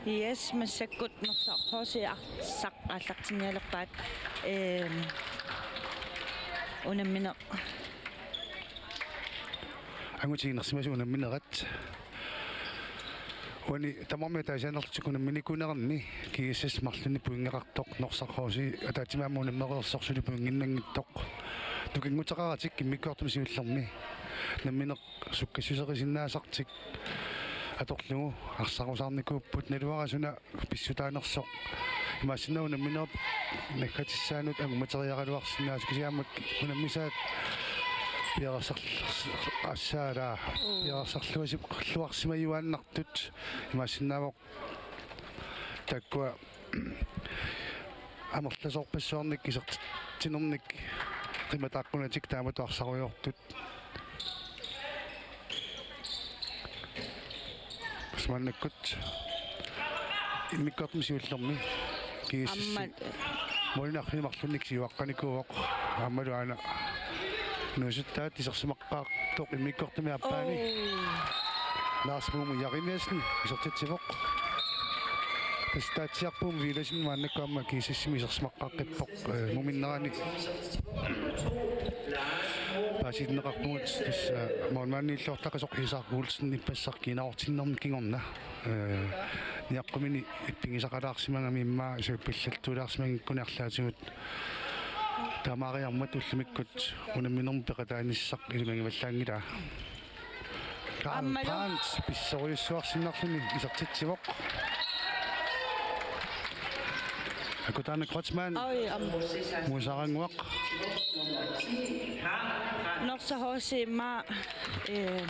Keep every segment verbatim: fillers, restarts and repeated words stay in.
Yes, massakkut Norsaq H C arsaq aallartinnialerpaat, ehm, unammineq. Angutiginersimasut unamminerat. Uani tamarmik ataasiaannarlutik unamminikuuneranni G S S marlunnik pointeqartoq Norsaq H C ataatsimoortumik unammereersoq suli pointinnanngitsoq. Tukinngutseqaratik immikkoortumi siullermi. Nammineq sukkassuseqqisinnaasartik atorlugu arsarusaarnikuupput, naluara suna pissutaanersoq. Imaassinnaavoq unamminerup naggatissaanut angumeriaraluarsinnaasoq, kisianni aamma unammisaat piareersarl-, assaala, piareersarluasip-, luarsimajuaannartut. Imaassinnaavoq taakkua amerlasoorpassuarnik isertitsinernik qimataaqqunnatik taamatut arsarujoortut. Maannakkut immikkoortumi siullermi G S S-i aamma målimi arfineq-marlunnik siuaqqanikuuvoq, aammalu aana nuusuttaat isersimaqqaartoq immikkoortumi aappaani. Oo. Lars Mumu Jeremiassen isertitsivoq. Tassa Taatsiarput Villassen maannakkut aamma G S S-imi isersimaqqaaqqippoq, eh, muminnerani paasitinneqarpugut, tassa målmandiilluartaqisoq Isak Olsen ippassaq kiinarortinnermik kingorna. Eh, niaqqumini ippigisaqalaarsimagami immaqa suuppillattuulaarsimanngikkunik arlaatigut. Taamaariarmat ullumikkut unamminermi peqataanissaq ilimagivallaanngilaa. Karl aammalu Brandt pissorujussuarsinnarluni isertitsivoq. Akutaana Kreutzmann. Oj, aamma. Muusarannguaq. Norsaq H C immaqa, eh,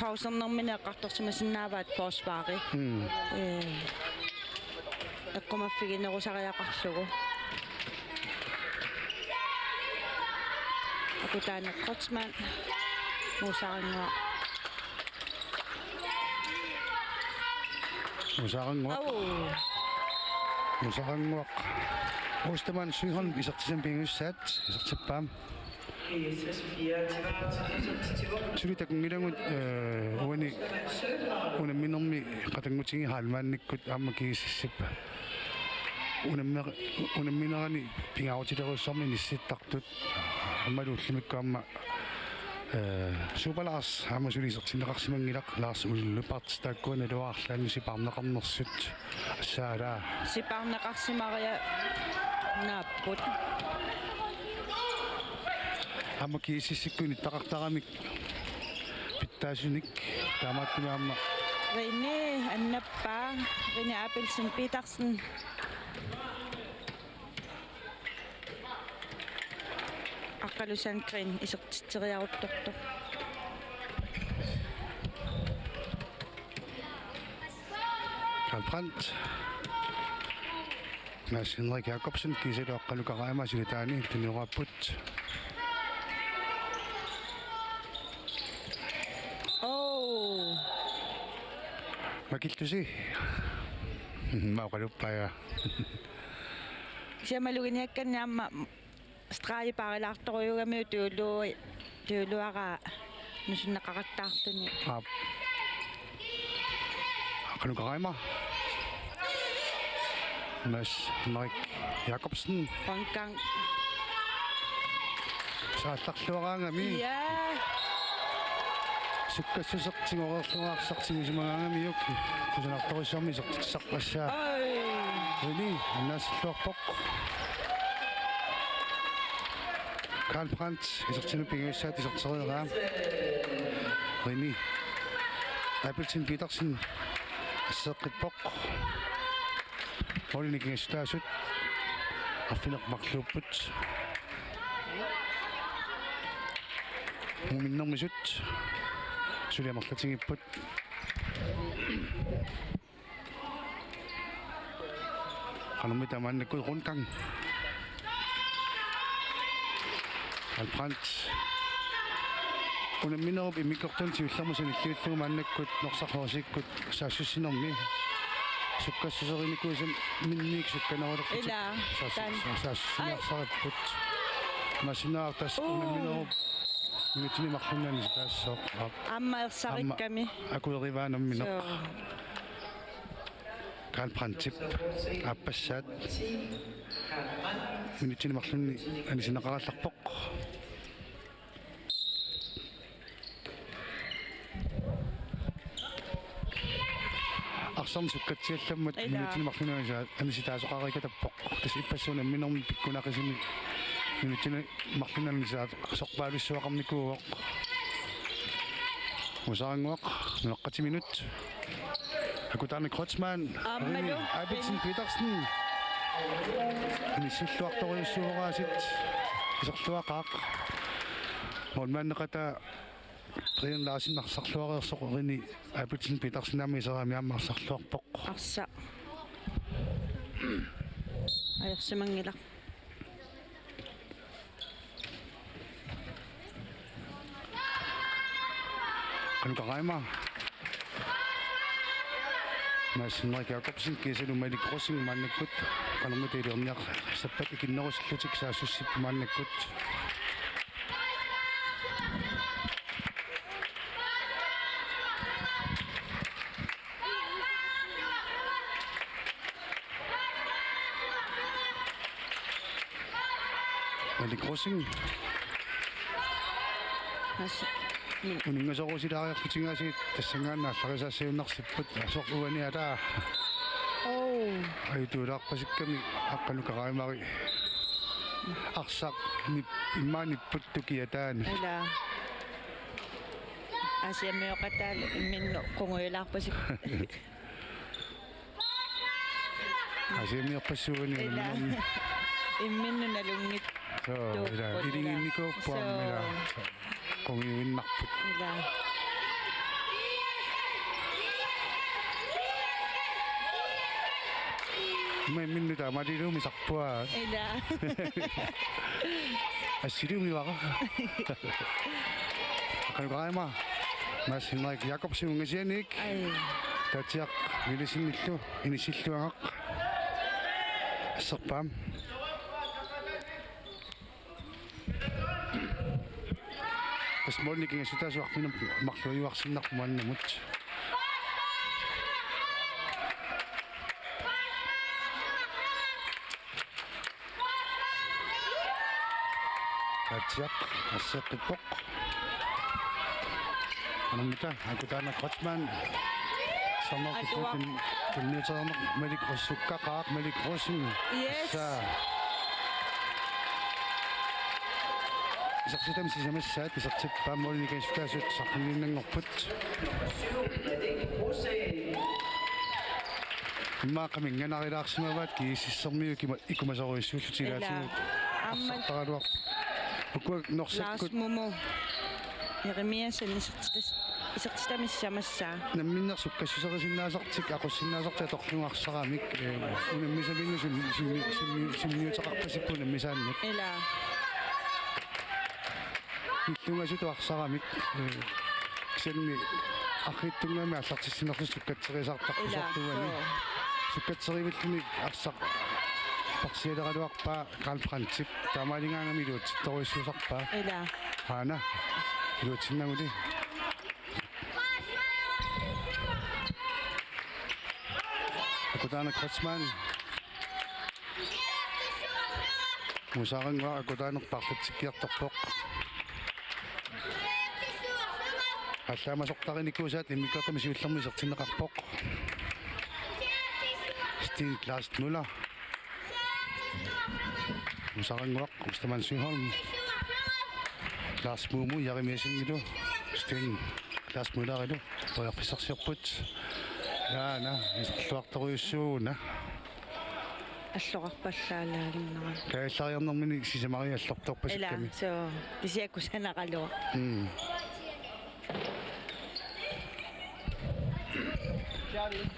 pausernermini eqqartorsimasinnaavaat forsvari. Mm. Eh, eqqumaffiginerusariaqarlugu. Akutaana Kreutzmann, Muusarannguaq. Muusarannguaq. Au. Muusarannguaq. Ostermann Søholm isertitami pingajussaat, isertippaa. Suli takunngilagut, eh, uani unamminermi qatanngutigiit Heilmannikkut aamma G S S-ip unammi-, unamminerani pingaarutilerujussuarmik inissittartut. Aammalu ullumikkut aamma, eh, Super Lars aamma suli isertinneqarsimanngilaq, Lars Ullepart, taakkua naluara arlaanni sipaarneqarnersut. Assaala. Sipaarneqarsimariaannaapput. Aamma G S S-ikkut ittaqartaramik pitsaasunik, taamaattumik aamma Rini annappaa, Rini Abelsen Petersen. Aqqalu Sandgreen isertitseriaruttortoq. Karl Brandt. Mads Henrik Jakobsen, kiisalu Aqqalu Karaima silataani tunioraarput. Oo. Makillusi. Mauqaluppaja. Siamaluginiakkanni aamma stregi paarilaartorujuugamiuk tuulu-, tuuluaraa nusunneqaqattaarluni. Aap. Aqqalu Karaima. Mads Henrik Jakobsen. Rundgang. Saallarluaraangami. Ja. Sukkassuseq tigoreerluarsaartigisimagaangamiuk. Kusanartorujussuarmik isertitsisarpassaa. Oj. Rini, annaasilluarpoq. Karl Brandt, isertinut pingajussaat isertereeraa. Rini. Abelsen Petersen. Asseeqqippoq. Målini nikingassutaasut. Arfineq-marluk ipput. Muminnermisut. Suli amerlatigipput. Qanormi tamaannakkut rundgang. Karl Brandt. Unamminerup immikkoortuni siullermi sanilliullugu maannakkut Norsaq H C-kkut saassussinermi. Sukkassuseriniarnissaminnik sukkanerulerlutik. Ilaa, saassu-, tan-, saassu-, ai, saassussinersaaripput. Masinnaartas. Uu. Unamminerup minutsini marlunni anisitaassooq. Aamma ersarikkami. Aamma akuerivaat nammineq. Soo. Karl Brandtip aappassaat minutsini marlunni anisinneqarallarpoq. Arsaq sukkatsiallammat. Ilaa. Minutsini marlunni anisa-, anisitaasoqareerikatappoq. Tassa ippassaq unamminermi pikkunaqisimi minutsini marlunni anisitaasoqarpaalussuaqarnikuuvoq. Musaannguaq, nunaqqatiminut. Akutaaneq Kreutzmann. Aammalu Abelsen Petersen. Inissilluartorujussuuvoq aasiit. Iserluaqaaq. Målmandeqataa Brian Larsen arsarluareersoq, Rini Abelsen Petersen aamma iserami aamma arsarluarpoq. Arsaq. Ajorsimanngilaq. Qanoq karaima? Mads Henrik Jakobsen kiisalu Malik Rosing maannakkut qanormita iliorniarsappat ikinnerusullutik saassussipput maannakkut. Malik Rosing. Aamma. Uninngasorusilaariarlutik aasiit tassanngaannaq allarisaassiuinnarsipput, asoq uani ataa. Oo. Ajutuulaarpasikkami aqqanukaraarimari. Arsaq nip-, immaqa nipput tukiataani. Ilaa. Aasiamioqataalu imminnut qungujulaarpasipput. Aasiamioqassuugami. Ilaa. Imminnut nalunngit. Soo, ilaa. Tuupput, ilaa. Iliginnikuupput aamma, ilaa. Soo. Qumiuinnarput. Ilaa. Imma imminnut taamaaliluumi sarpua. Ilaa. Assiliumi vara. Qanoq karaima? Mads Henrik Jakobsen ungasianik. Ai. Taatsiaq Nielsenillu inissilluagaq. Asserpaam. Tassa målini kingassutaasut arfineq-marluk iluarsinnarput maannamut. Taatsiaq asseqqippoq. Qanormita, Akutaaneq Kreutzmann. Samarkik. Atuaq. Tunniutereerneq Malik Rosing sukkaqaaq, Malik Rosing. Yes. Assa. Isertitami sisamassaat, isertippaat målini kingassutaasut saqqummiinnanngorput. Immaqa qamannganarilaarsimavaat GSS-ermiut ikuma-, ikumasorujussuullutik. Ilaa. Ilaatigut. Aamma. Arsartaraluarput. Ukua Norsakkut. Lars Momo Jeremiassen isertitas-, isertitami sisamassaa. Namminneq sukkassuserisinnaasartik, aqussinnaasartik atorlugu arsaramik, ee, unammisaminnut sim-, sim-, sim-, simmiuteqarpasipput unammisaannut. Ilaa. Nillunngasutut arsaramik, ee, kisianni arriitsunnguamik aallartissinerlutik sukkatserisaartarput. Ilaa. Soortuani. Soo. Sukkatserivillutik arsaq parsialeraluarpaa Karl Brandtip, taamaaligaangami iluatsittorujussuusarpaa. Ilaa. Aana. Iluatsinnaguli. Akutaaneq Kreutzmann. Musaarannguaq Akutaaneq paarlatsikkiartorpoq. Allaamasortarinikuusaat immikkoortumi siullermi isertinneqarpoq. Steen Lars Møller. Musaarannguaq Ostermann Søholm. Lars Momo Jeremiassenillu. Steen Lars Møllerilu. Periarfissarsiorput. Aana, iserluartorujussuuna. Alloqarpallaalaaginnarami. Kaajallariarnermini sisamariit allortorpasikkami. Ilaa, soo. Kisianni kusanaraluaq. Mm.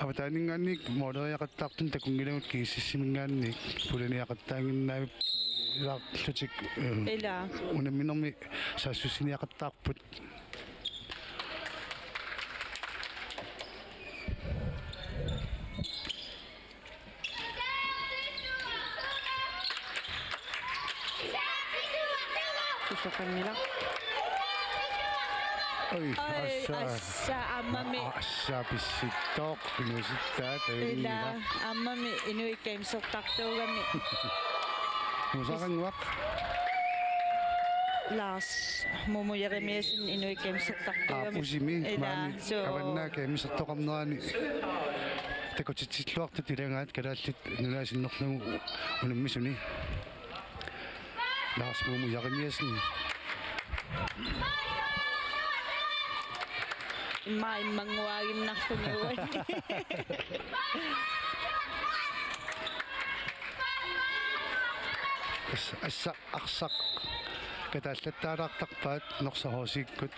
Avataaninngaanniit måleriaqattaartut takunngilagut GSS-iminngaanniit pulaniaqattaannginnavilaarlutik, eh, ilaa, unamminermi saassussiniaqattaarput. Susoqanngilaq. Oi, oi, assa. Assa, aammami. Assa pissittoq, inuusittaat, ila, avinnila. Aammami Inuit Gamesertartuugami. Musaqannguaq. Lars Mumu Jeremiassen Inuit Gamesertartuugami. Aa, pusimi, ila, maani, suu. Avannaa gamesertoqarnerani. Takutitsilluartut ilagaat Kalaallit Nunaat sinnerlugu unammisuni. Lars Mumu Jeremiassen. Imma immannguaginnarluni uani. As-, assa arsaq kataallattaalaartarpaat Norsaq H C-kkut.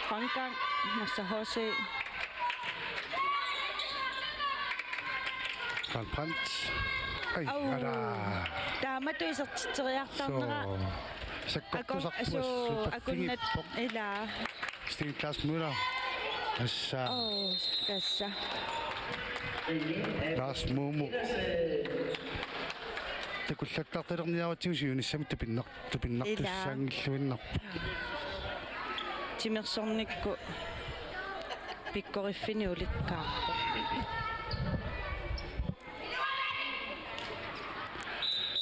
Frankan, Norsaq H C. Karl Brandt. Ai, au, ara. Taamatut isertitseriartarnera. Soo. Sakkortusarput. Akun-, soo, akunnat, ila. Sten Klaas Møller. Assa. Oo, tassa. Lars Mumu. Takullattartalerniarutsigu siunissami tupinnaq-, tupinnartussaanngilluinnarpoq. Ila. Timersornikkut pikkoriffinik ulikkaarpoq.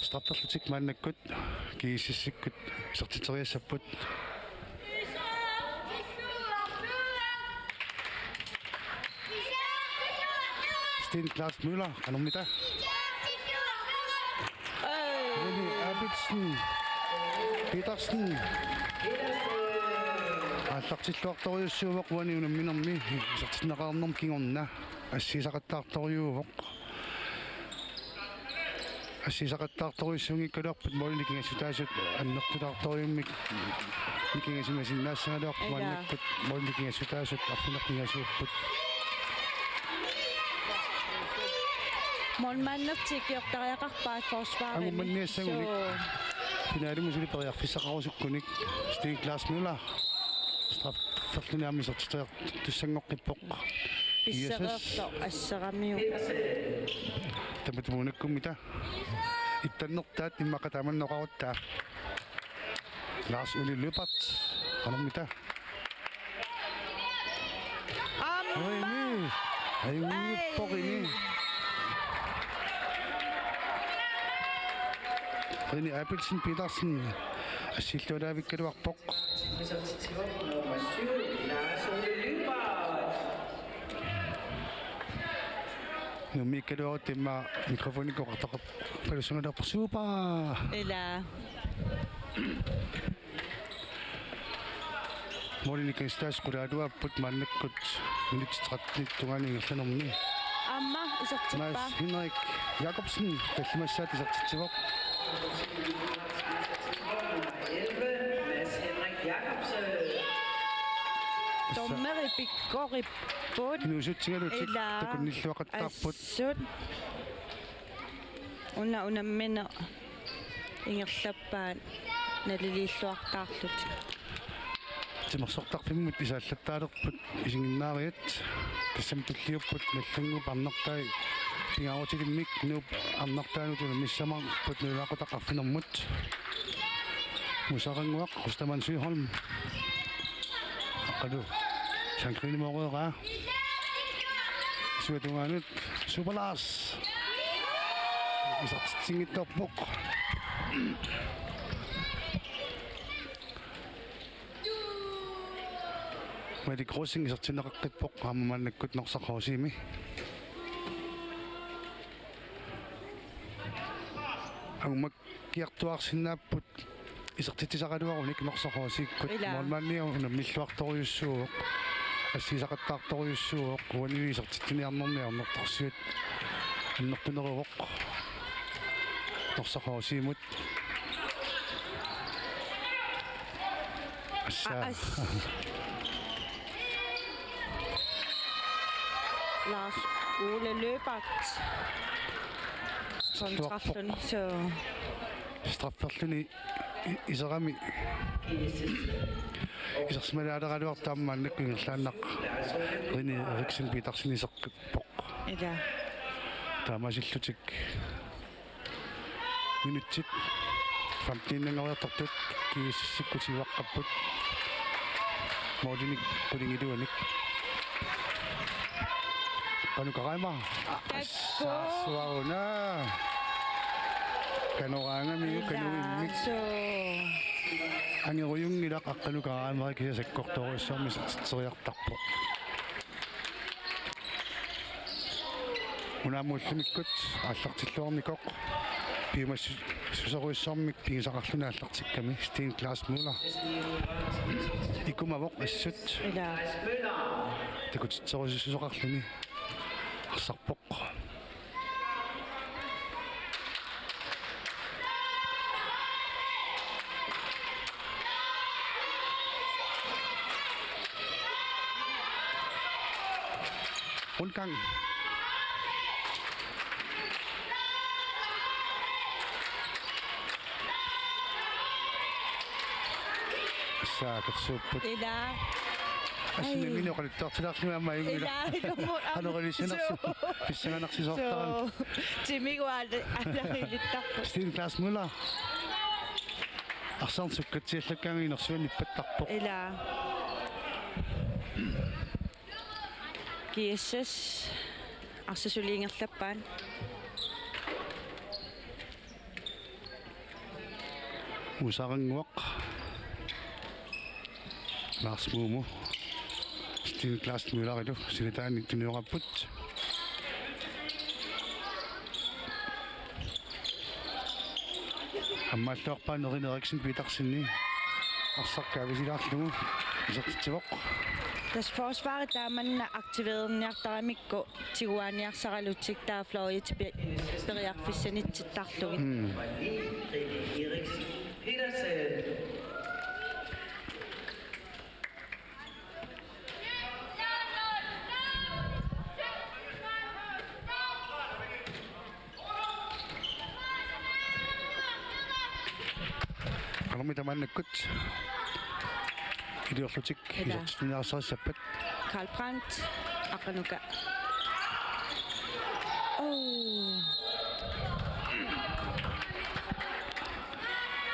Strafferlutik maannakkut G S S-ikkut isertitseriassapput. Sten Klaas Møller, qanormita? Rene Abelsen Petersen. Aallartilluartorujussuuvoq uani unamminermi isertinneqarnermi kingorna. Assigiisaqattaartorujuuvoq. Assigiisaqattaartorujussuunngikkaluarput målini nikingassutaasut annertulaartorujummik nikingassimasinnaassagalluarput. Ila. Maannakkut målini nikingassutaasut arfineq-pingasuupput. Målmandit ikiortariaqarpaat forsvarimi. Angummanniassagunik. Soo. Finalimut suli periarfissaqarusukkunik Sten Klaas Møller. Strafferluni aamma isertitseriartussanngoqqippoq. Pissereersoq asseramiuk. Tamatumuunakkummita. Ittannertaat immaqa taamanna oqarutta. Lars Ole Lyberth. Qanormita? Aamma. Oi, ni. Ai, ai. Pokini. Rene Abelsen Petersen. Assillualaavikkaluarpoq. Nuummiikkaluarutsigu immaqa mikrofonikka oqartoqarpalussangaluarpoq. Super! Ila. Målini nikingassutaasut qulaaluaapput maannakkut minutsit tretten tungaanut ingerlanermi. Aamma isertippaa. Mads Henrik Jakobsen tallimassaata isertitsivoq. Mads Henrik Jakobsen. Dommeri pikkoripput. Inuusutsigalutik. Ila. Takunnilluaqattaarput. Assut. Una unammineq ingerlappaat naliliilluartaarlutik. Timersortarfimmut isaallattaalerput isiginnaariat. Tassami tulliupput Nagdlunguup arnartai pingaarutilimmik Nuup arnartaanut unammissavarput Nalulaaquttap arfinermut. Musaqannguaq Ostermann Søholm. Aqqalu. Sandgreenimooq oqaraa. Isuata tungaanut Super Lars. Isertitsinngitsoorpoq. Malik Rosing isertinneqaqqippoq aamma maannakkut Norsaq H C-mi. Angummakkiartuaarsinnaapput isertitsisaqaluarunik Norsaq H C-kkut. Ila. Målmandia unammilluartorujussuuvoq. Assigiisaqattaartorujussuuvoq. Uanili isertitsiniarnermi arnartorsiut annertuneruvoq. Norsaq H C-mut. Assa. Aa, as. Lars Ole Lyberth. Kontraften, så. Strafferluni i-, iserami. Isersimalaaleraluartoq aamma maannakkut ingerlaannaq. Rene Eriksen Petersen iseqqippoq. Ila. Taamaasillutik minutsit femten-inngoriartortut GSS-ikkut siuaqqapput. Målinik qulingiluanik. Qanoq karaima? Takku. Assaarsuaruna. Kanoraangami. Ila. Kanuimmik. Suu. Angerujunngilaq, aqqaneq karaima, kisianni sakkortoorujussuarmik isertitseriartarpoq. Una aamma ullumikkut aallartilluarnikoq piumassuserujussuarmik pigisaqarluni aallartikkami. Steen Klaas Møller. Ikumavoq assut. Ila. Takutitserusussuseqarluni arsarpoq. Rundgang. Saa kersuupput. Ila. Assinni. Ai. Minut oqaluttuartilaarlunga aamma ajunngilaq. Ila, ilumut aamma. Qanoq ilissinersoq. Suu. Pissanganarsisoortarami. Suu. Timiguaali ajarilittarput. Steen Klaas Møller. Arsarneq sukkatsiallakkaangat inersuannippattarpoq. Ila. GSS arsaq suli ingerlappaat. Muusarannguaq. Lars Mumu. Steen Klaas Møllerilu sinitaani tunioraapput. Ammaalluarpaa Nerine Eriksen Petersenip arsaq kaavisilaarlugu isertitsivoq. Tassa forsvarit taamanna aktivererniartaramikku tiguaaniarsaralutik taava fløjit pe-, periarfissanitsittarlugit. Mm. Qanormi tamaannakkut iliorlutik. Ila. Isertitsiniarsarissappat. Karl Brandt, Aqanuka. Oh.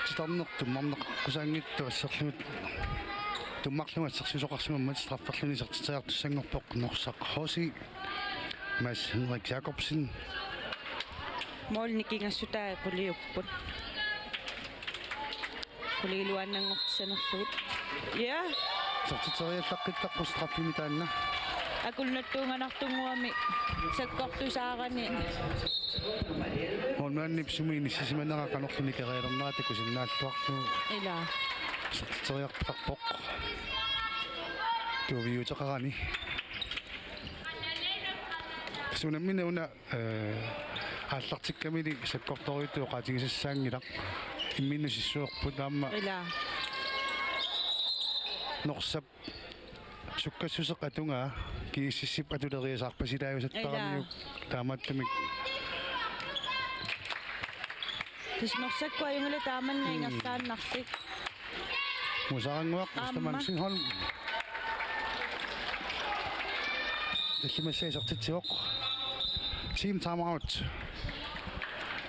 Titarneq tummarneqaqqusaanngitsoq asserlugit. Tummarlugu assersuisoqarsimammat strafferluni isertitseriartussanngorpoq Norsaq H C. Mads Henrik Jakobsen. Målini kingassutaa quliupput. Quliiluaannanngortissanerlugit. Ja. Isertitseriallaqqittarpoq straffimik taanna. Akunnattuunganartunnguami sakkortusaarani. Målmandip sumi inissisimanera qanorlu nikerialernerata kusinnaalluarlugu. Ila. Isertitseriartarpoq. Tuuviuteqarani. Tassa unammineq una, eh, aallartikkamili sakkortoorujussuit oqaatigisassaanngilaq. Imminnut sissuerput aamma. Ila. Norsap sukkassuseq atugaa GSS-ip atuleriasaarpasilaajusattaramiuk. Ila. Taamaattumik. Tassa Norsakkut ajunngilaq taamanna. Mm. Ingerlaannarlik. Muusarannguaq. Aamma. Ostermann Sindholm. Tallimassaa isertitsivoq. Team timeout.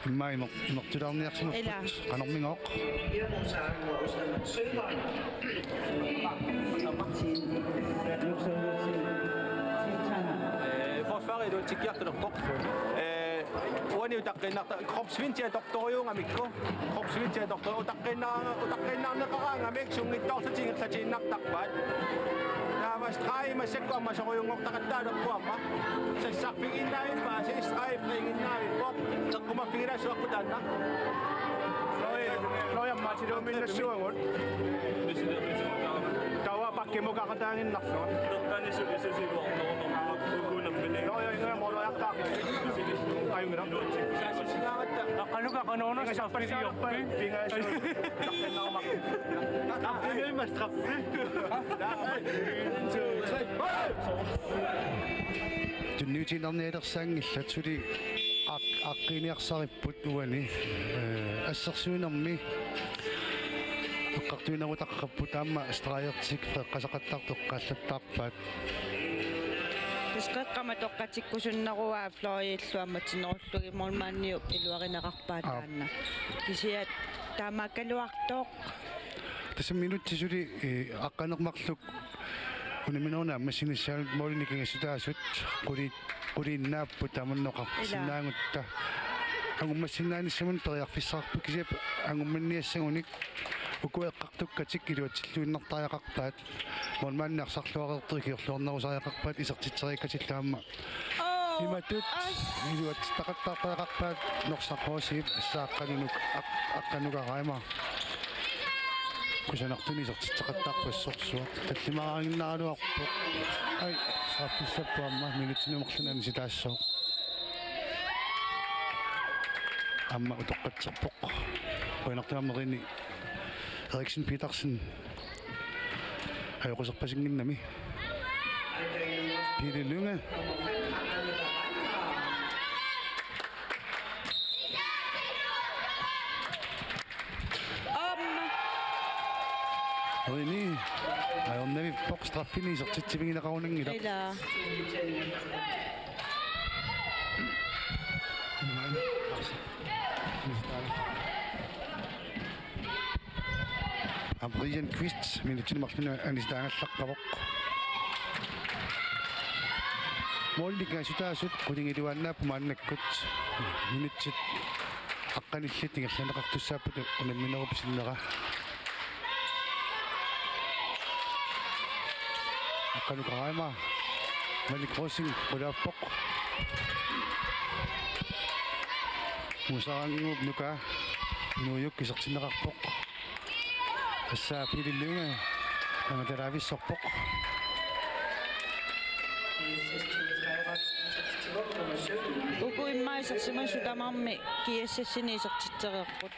Immaqa imer-, imertulaarniarsimapput. Ila. Qanormigooq. Eh, forsvarit uutsikkiartulerpoq. Eh, uani utaqqiinnarta-, kropsvinti atortorujuugamikku. Kropsvinti atortoru-, utaqqiinna-, utaqqiinnaarneqaraangamik sunngitsoorlutik ingerlatiinnartarpaat. Taava stregi massakkut ammasorujunngortaqattaalerpoq aamma. Sassarfigiinnaavippaasi, stregi frigiinnaavippoq. Teqqumaffigilaassuarput taanna. Florian, Florian Martinuuminnassuagut. Taava pakkimukaqataaginnarlugu. Aqanuka qanoq una straffigiorpi? Pingasu. Straffi. Tunniutiinnarnialersaanngillat, suli aaq-, aaqqiiniarsaripput uani, eh, assersuinermi eqqartuinerutaqarput aamma stregertik freeqqasaqattaartut eqqaallattaarpaat. Tassa qeqqama toqqatikkusunneruaa fløjillu ammatinnerullugit, målmandiup iluarineqarpaa Aap. taanna. Kisianni taamaakkaluartoq. Tassa minutsit suli, eh, aqqaneq-marluk unamminermi ammassinissaagut, målinik kingassutaasut quli-, quliinnaapput tamanna oqarsinnaagutta. Angummassinnaanissamut periarfissaqarpoq, kisianni angummanniassagunik uku eqqartukkatik iluatsilluinnartariaqarpaat. Målmandi arsarluareertoq ikiorluarnerusariaqarpaat, isertitseriikkatillu aamma. Oh, imatut as- iluatsittaqattaartariaqarpaat Norsaq H C-p, assaaqqanunuk aq-, aqqanukaraima. Kusanartunik isertitseqattaarpassorsuaq. Tallimaaginnaraluarpoq. Ai, straffissappoq aamma minutsinik marlunnik anisitaassooq. Aamma utoqqatserpoq. Qujanartumik aamma René Eriksen Petersen. Ajoquserpasinnginnami. Pele Lynge. Om. René. Ajornavippoq, straffinik isertitsivigineqarunanngilaq. Ila. Abrian Quist, minutsinik marlunnik anisitaagallarpavoq. Målinik kingassutaasut qulingiluaannaapput maannakkut. Minutsit aqqanillit ingerlanneqartussaapput unamminerup sinnera. Aqqanukaraima. Malik Rosing qulaappoq. Muusarannguup nukaa. Inuujuk isertinneqarpoq. Tassa Pele Lynge. Aamma talaavissorpoq. Uku immaqa isersimasut tamarmik G S S-ini isertitsereerput.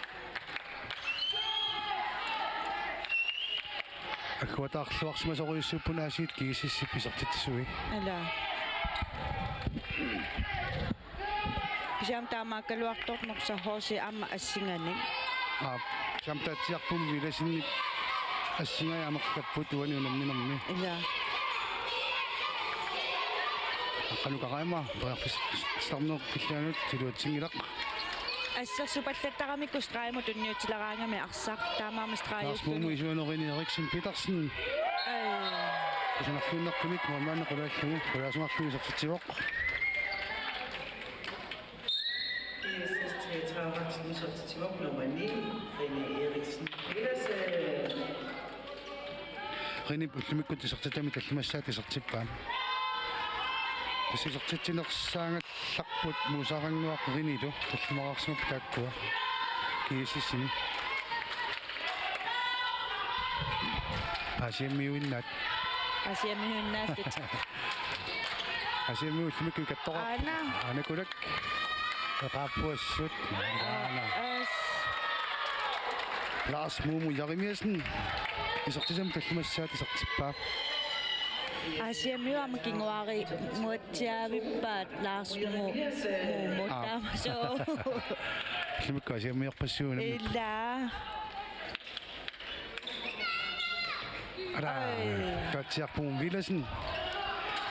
Agguataarluarsimasorujussuupput aasiit G S S-ip isertitsisui. Ila. Kisianni taamaakkaluartoq Norsaq H C aamma assinganik. Aap, kisianni Taatsiarpummi Villasenip assingai amerlapput uani unamminermi. Ila. Aqqanukaraima, periarfissarneq killiliinut iluatsinngilaq. Assersupallattaramikku stregimut tunniutileraangami arsaq, taamaammat Lars Mumu stregi. Isuanoq René Eriksen Petersen. Ai. Kusanarluinnartumik målmandi qulaallugu, qulaasuarlugu isertitsivoq. G S S treogtredive isertitsivoq nummer ni, René Eriksen Petersen. Renip ullumikkut isertitami tallimassaata isertippaa. Tassa isertitsinersaangallarput Muusarannguaq Renilu tallimareersimapput taakkua G S S-imi. Aasiammiuinnaat. Aasiammiuinnaasut. Aasiammiut ullumikkut kattoqarput. Aana. Aana Kulak. Eqaappuassut. Aana. As. Lars Mumu Jeremiassen. Isertitami tallimassaata isertippaa. Aasiammiut aamma kinguaarimuatsiaavippaat Lars Mumu, Mumu. Aa. Taamaasoo. Ullumikkut aasiammiorpassuugut. Ila. Ala, Ai. Taatsiarpummi Villasen.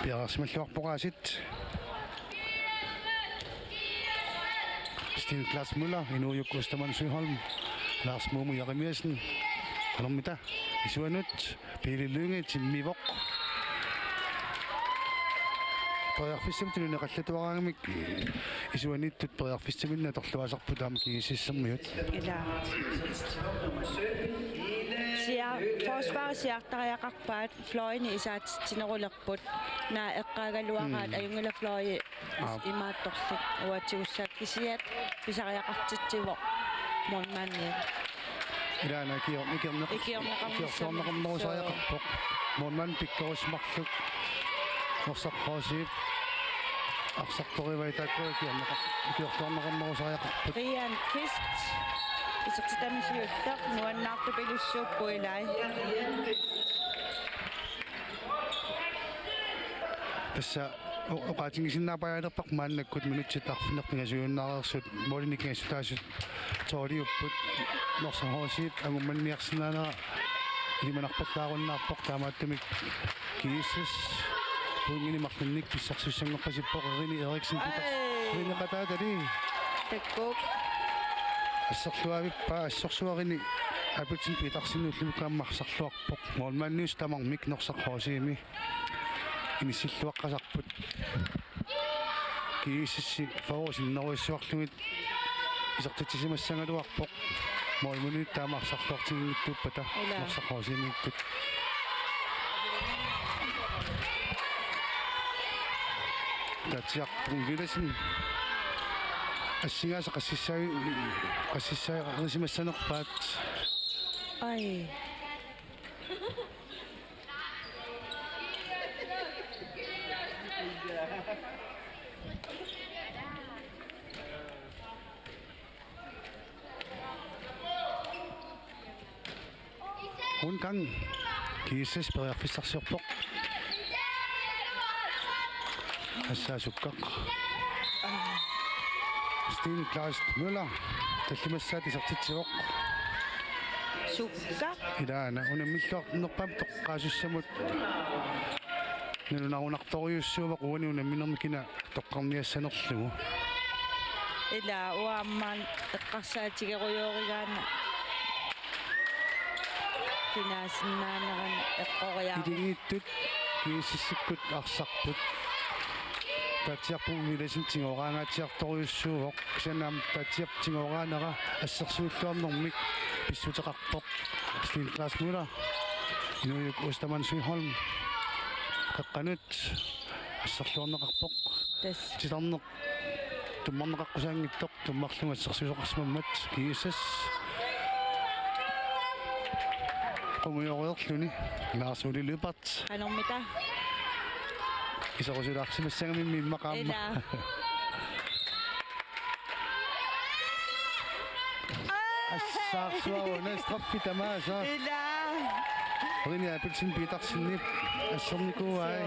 Piareersimalluarpoq aasiit. Stine Klaas Møller, Inuujuk Ostermann Søholm, Lars Mumu Jeremiassen. Qanormita, isuanut, Pele Lynge, timmivoq. Periarfissamik tuluneqallatuaraangamik isuaniittut periarfissaminnik atorluaasarput aamma G S S-ermiut. Ila. Siar-, forsvarip siaartariaqarpaat fløjini isaatitsinerulerput. Naa eqqaagaluaraat Mm. ajunngilaq fløji Aap. imaattorlik uatigussaat kisiat pisariaqartitsivoq målmandi. Ilaana ikior-, ikiorneq-, Ikiorneqarnissamut. Ikiorluarneqarnerusariaqarpoq. Målmand pikkorissut marluk. Norsaq H C-p arsartorivai taakku ikiorneqar-, ikiorluarneqarnerusariaqarput. Brian Kvist. Isertitami siulleq nuannaartupilussuupput ilai. Tassa o-, oqaatigisinnaapajaalerparput maannakkut minutsit arfineq-pingasuujunnaareersut målinik kingassutaasut toorliupput Norsaq H C-p angummanniarsinnaanera ilimanarpallaarunnaarpoq taamaattumik G S S Pointinik marlunnik pissarsiussanngoqqasippoq Rini Eriksen Peters. Ai. Rini qataatali. Takkuk. Asserluavippaa assorsuaq Rini Abelsen Petersen ullumikkut aamma arsarluarpoq. Målmandiusoq tamarmik Norsaq H C-mi inissilluaqqasarput. G S S-i fyrre sinnerujussuarlugit isertitsisimassagaluarpoq. Målmandit taama arsarluartiginngitsuuppata. Ilaa. Norsaq H C-miittut. Taatsiaq Villadsen. Assigaasa qassissai-, qassissaarisimassanerpaat. Ai. Rundgang. G S S periarfissarsiorpoq. Assaa sukkaq. Stine Klaas Møller. Tallimassaat isertitsivoq. Sukkaq. Ilaana unammilluarnerpaamik toqqaasussamut. Nalunarunartorujussuuvoq uani unamminermi kina toqqarniassanerlugu. Ilaa uanga aamma eqqarsaatigerujoorigaanni kinaassinnaanerani eqqoriarama. Iligiittut G S S-ikkut arsarput. Taatsiarput Villadsen tigooraangaatsiartorujussuuvoq. Kisianni aamma Taatsiap tigooraanera assersuilluarnermik pissuteqarpoq. Stine Klaas Møller. Inuujuk Ostermann Søholm. Qeqqanut. Asserluarneqarpoq. Tassa. Titarneq. Tummarneqaqqusaanngitsoq tummarlugu assersuisoqarsimammat G S S. Qungujoriarluni Lars Ole Lyberth. Qanormita. Iserusulaarsimassagami immaqa aamma. Ilaa. Assaarsuaq una straffi tamaasa. Ilaa. Rini Abelsen Petersenip assernikuuai. Suu,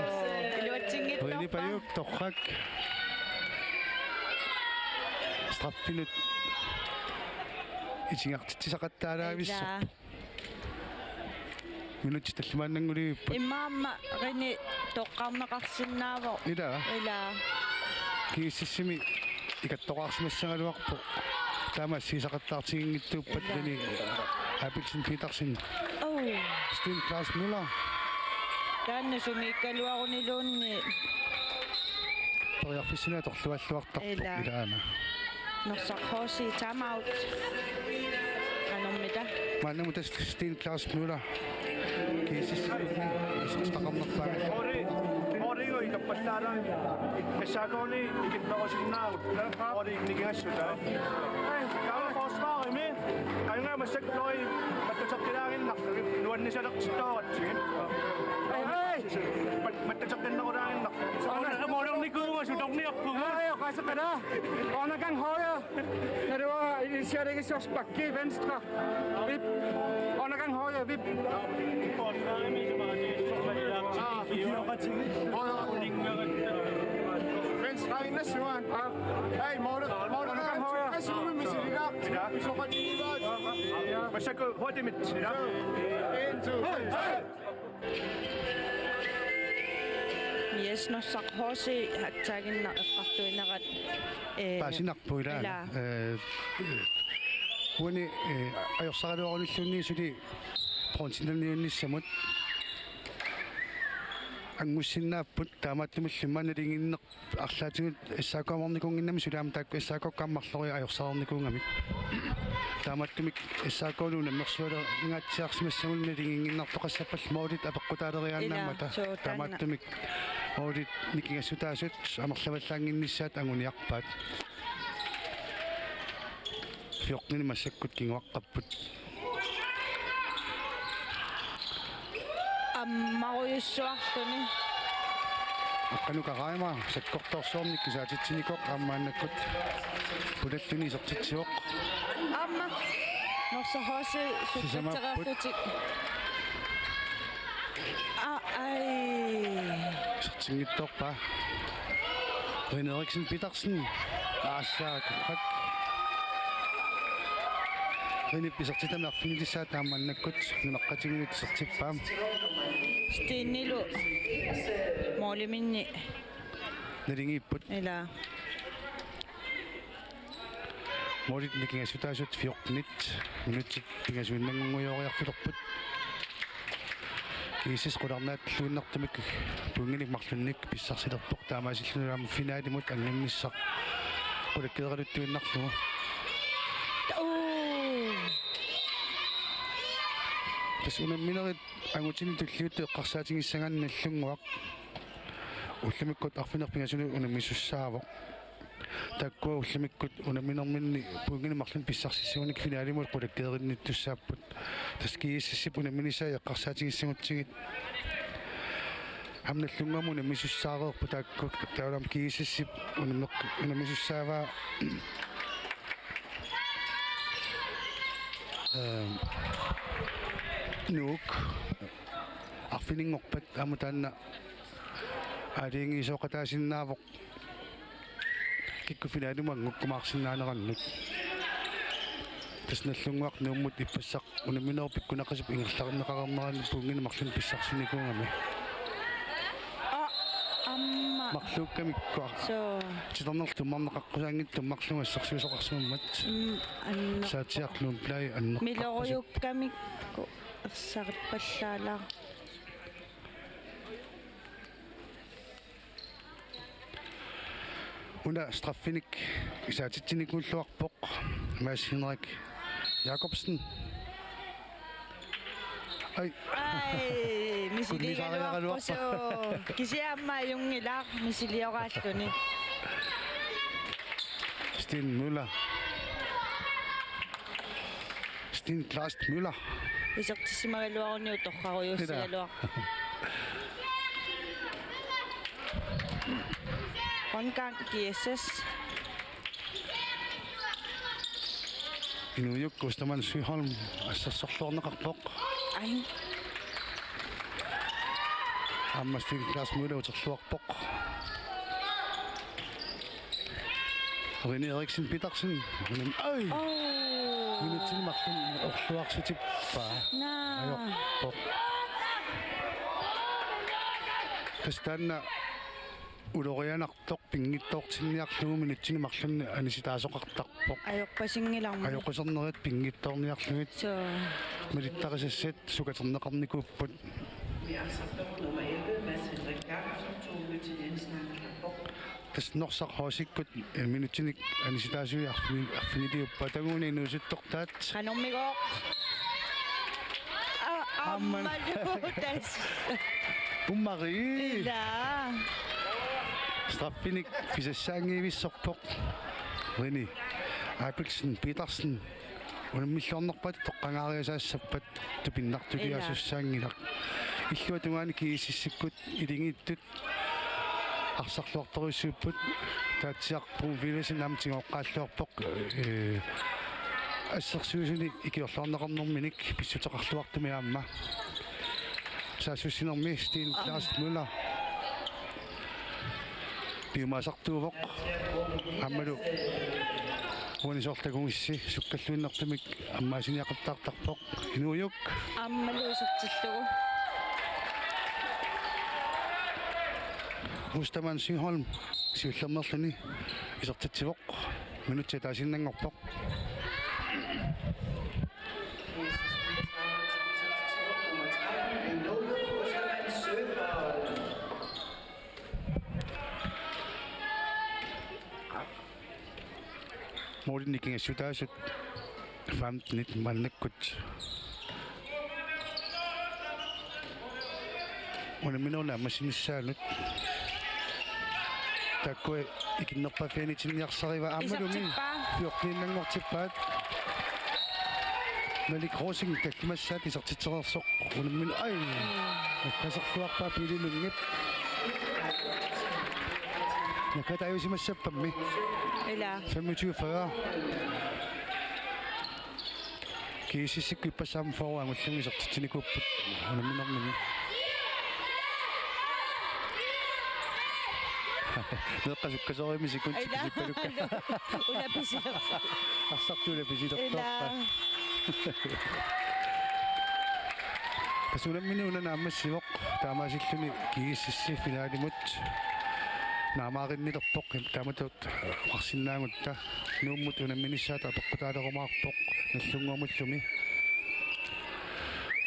iluatsinngittorpa. Rini Pajuk torrak. Straffinut isigartitsisaqattaalaavissoq. Ilaa. Minutsit tallimaannanngulivipput. Immaqa aamma Rini toqqarneqarsinnaavoq. Ilaa. Ilaa. G S S-imi ikattoqarsimassagaluarpoq. Taama assigisaqattaartiginngitsuuppat. Ilaa. Rini Abelsen Petersen. Oh. Stine Klaas Møller. Taanna sumiikkaluaruniluunniit. Periarfissinni atorlualluartarpoq. Ilaa. Ilaana. Norsaq H C timeout. Qanormita. Maannamut tassa Stine Klaas Møller. G S S-ikkut isertitaqarnerpaat. Ori, Ori ikappallaalaarami. S A K-ni ikinnerusinnaavugut. Ori nikingassutaat. Taava forsvarimi. Qanga massakkut Ori mattuteqqilaaginnarlugit. Nuannisalertittoortsigit. Hej, hej. Mat-, mattuteqqinnerulaaginnarlugit. Målernikuuvugut, sutorniarpugut. Hej, hej, qasaqala. Undergang højre. Når du er initieret, ikke så spark i venstre. Vip. Undergang højre, vip. Venstre ind, Simon. Hey, målet, målet. Undergang højre. Massakkut huatimit. En, to, tre. Yes, Norsaq H C attackimik eqqartuinerat, eh, paasinarpoq ilaana. Ilaa. Eh, uani, eh, ajorsaraluarunilluunniit suli bronzeniunnissamut angussinnaapput, taamaattumillu immaqa naligiinneq arlaatigut S A K-mornikuunnginnami suli aamma taakku S A K-kka aamma marloriarlugit ajorsarnikuugamik. Taamaattumik S A K-lu unammersualerinngatsiarsimassagunik naligiinnartoqassappallu målit apeqqutaaleriaannaammata. Ilaa, suu, taanna. Taamaattumik målit nikingassutaasut amerlavallaannginnissaat anguniarpaat. Fjortenit massakkut kinguaqqapput. Ammarujussuarluni. Aqqaneq-Karaima sakkortoorsuarmik kisaatitsinikoq aamma maannakkut pulalluni isertitsivoq. Aamma Norsaq H C sukkatereerlutik. Aa, ai. Isertinngitsoorpaa. Rini Eriksen Petersen. Aassaaq torrak. Rinip isertitami arfinilissaa taammannakkut nunaqqatiminut isertippaa. Stenilu måliminni naligiipput. Ila. Målit nikingassutaasut fjortenit minutsit pingasuinnanngunngujooriartulerput. G S S qularnaatsilluinnartumik pointinik marlunnik pissarsilerpoq, taamaasilluni aamma finalimut angunnissaq qulakkeeraluttuinnarlugu. Uu. Tassa unamminerit angutini tulliuttut eqqarsaatigissagaanni Nagdlunguaq ullumikkut arfineq-pingasunut unammisussaavoq. Taakkua ullumikkut unamminerminni pointinik marlunnik pissarsissaguni finalimut qulakkeerinnittussaapput. Tassa G S S-ip unamminissaa eqqarsaatigissagutsigit. Aamma Nagdlunguamut unammisussareerput taakku, taavalu aamma G S S-ip unammeq-, unammisussaavaa. Ehm, Nuuk arfininngorpat aamma taanna aalajangiisooqataasinnaavoq kikkut finalimut anngukkumaarsinnaanerannut. Tassa Nagdlunguaq Nuummut ippassaq unamminerup pikkunaqqisup ingerlaneqareernerani pointinik marlunnik pissarsinikuugami. Aa, aamma. Marluukkamikku. Soo. Titarnerlu tummarneqaqqusaanngitsoq marlunnik assersuisoqarsimammat. Mm, annerpoq. Saatsiaq Lundblad annerpoq. Miloriukkamikku ersarippallaalaaq. Una straffinik isaatitsinikuulluarpoq Mads Henrik Jakobsen. Ai. Ai, misiligaluarpoq. Kunnisaariaraluarpa. Soo. Kisianni aamma ajunngilaq misilioraaluni. Sten Møller. Sten Klaas Møller. Isertissimagaluaruni utorrarujuussigaluaq. Rundgang G S S. Inuujukka Ostermann Søholm assersorluarneqarpoq. Ai. Aamma Sten Klaas Møller uterluarpoq. René Eriksen Petersen. Ai! Oh. Minutsini marlunni orluarsutippaa. Naa. Ajorpoq. Tassa taanna ulorianartoq pinngitsoortinniarlugu minutsini marlunni anisitaasoqartarpoq. Ajorpasinngilarmi. Ajoqusernerit pinngitsoorniarlugit. Soo. Malittarisassat sukaterneqarnikuupput. Nummer elleve, Mads Henrik Jakobsen, to minutter, Jensen, han har på. Tassa Norsaq H C-kkut, eh, minutsinik anisitaasui arfini-, arfiniliuppat, takuuna inuusuttortaat. Qanormigooq? Aa, aamma. Aammalu tassa. Ummari. Ilaa. Straffinik pisassaanngivissorpoq. René Abelsen Petersen. Unammilluarnerpaatut toqqagaariasaassappat tupinnartuliaasussaanngilaq. Ilaa. Illuatungaani G S S-ikkut iligiittut arsarluartorujussuupput, Taatsiaq Bruun Villadsen aamma tigooqqaalluarpoq, eh, assersuisuni ikiorluarneqarnerminik pissuteqarluartumik aamma. Saassussinermi Sten Klaas Møller piumasartuuvoq. Aammalu uani soorlu takugissi sukkalluinnartumik ammaasiniaqattaartarpoq. Inuujuk. Aammalu isertillugu. Ostermann Søholm siullermeerluni isertitsivoq. Minutsi ataasiinnanngorpoq. Målinik nikingassutaasut femtenit maannakkut unamminerup naammassinissaanut. Taakkua ikinnerpaaffianiitinniarsarivaat aammalumi. Isertippaa. Fjorteniinnanngortippaat. Malik Rosing tallimassaat isertitsereersoq. Unammin-, ai. Nakkaserluarpaa Pele Lyngep. Nakkataajusimassappammi. Ilaa. Femogtyve fyrre. G S S-ikkut ippassaq aamma fyrre angullugu isertitsinikuupput unamminerminni. Meeqqat sukkasoorujussuarmik sekundit. Ilaa. Pisippalukka. Una pisilerpoq. Arsartut una pisilerpoq. Ilaa. Unammineq una naammassivoq, taamaasilluni G S S finalimut naammaginnilerpoq, taamatut oqarsinnaagutta Nuummut unamminissaata apeqqutaalerumaarpoq Nagdlunguamullumi.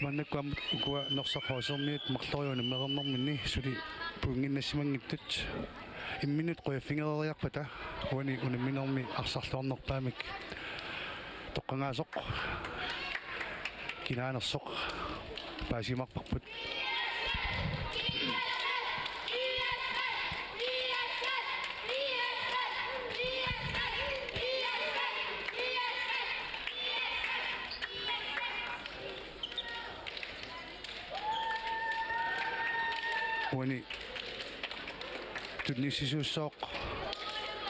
Maannakkut aamma ukua Norsaq H C-miut marloriarlugit unammereernerminni suli pointinnassimanngitsut. Imminnut qujaffigereeriarpata uani unamminermi arsarluarnerpaamik toqqagaasoq kinaanersoq paasiumaarparput. Uani tunniussisuussooq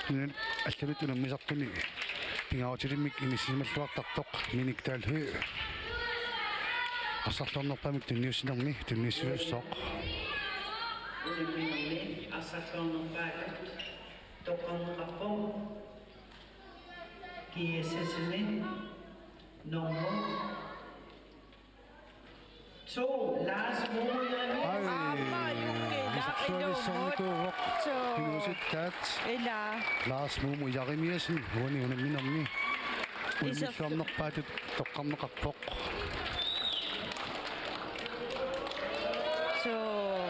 nunat allanut unammisartuni pingaarutilimmik inissisimalluartartoq Minik Dahl Høegh arsarluarnerpaamik tunniussinermi tunniussisuussooq. Unamminermi arsarluarnerpaatut toqqarneqarpoq G S S-imi nummer to, Lars Mumu Jeremiassen. Ai, aamma Jukki, la-, isorsuarnikuuvoq. Soo. Inuusuttaat. Ila. Lars Mumu Jeremiassen, uani unamminermi. Isor- Unamminerpaatut toqqarneqarpoq. Soo.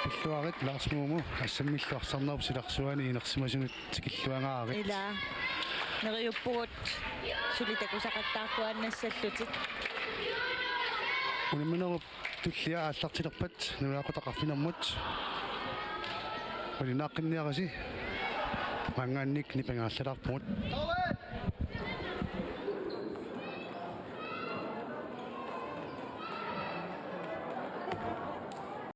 Pilluarit Lars Mumu, assammillu arsarnerup silarsuani inersimasunut tikilluangaarit. Ila. Neriuppugut suli takusaqattaartuaannassallutit. Unamminerup tullia aallartilerpat nunaqutaqarfinermut. Ulinaaqqinniarisi maanngaanniit nipangaallalaarpugut.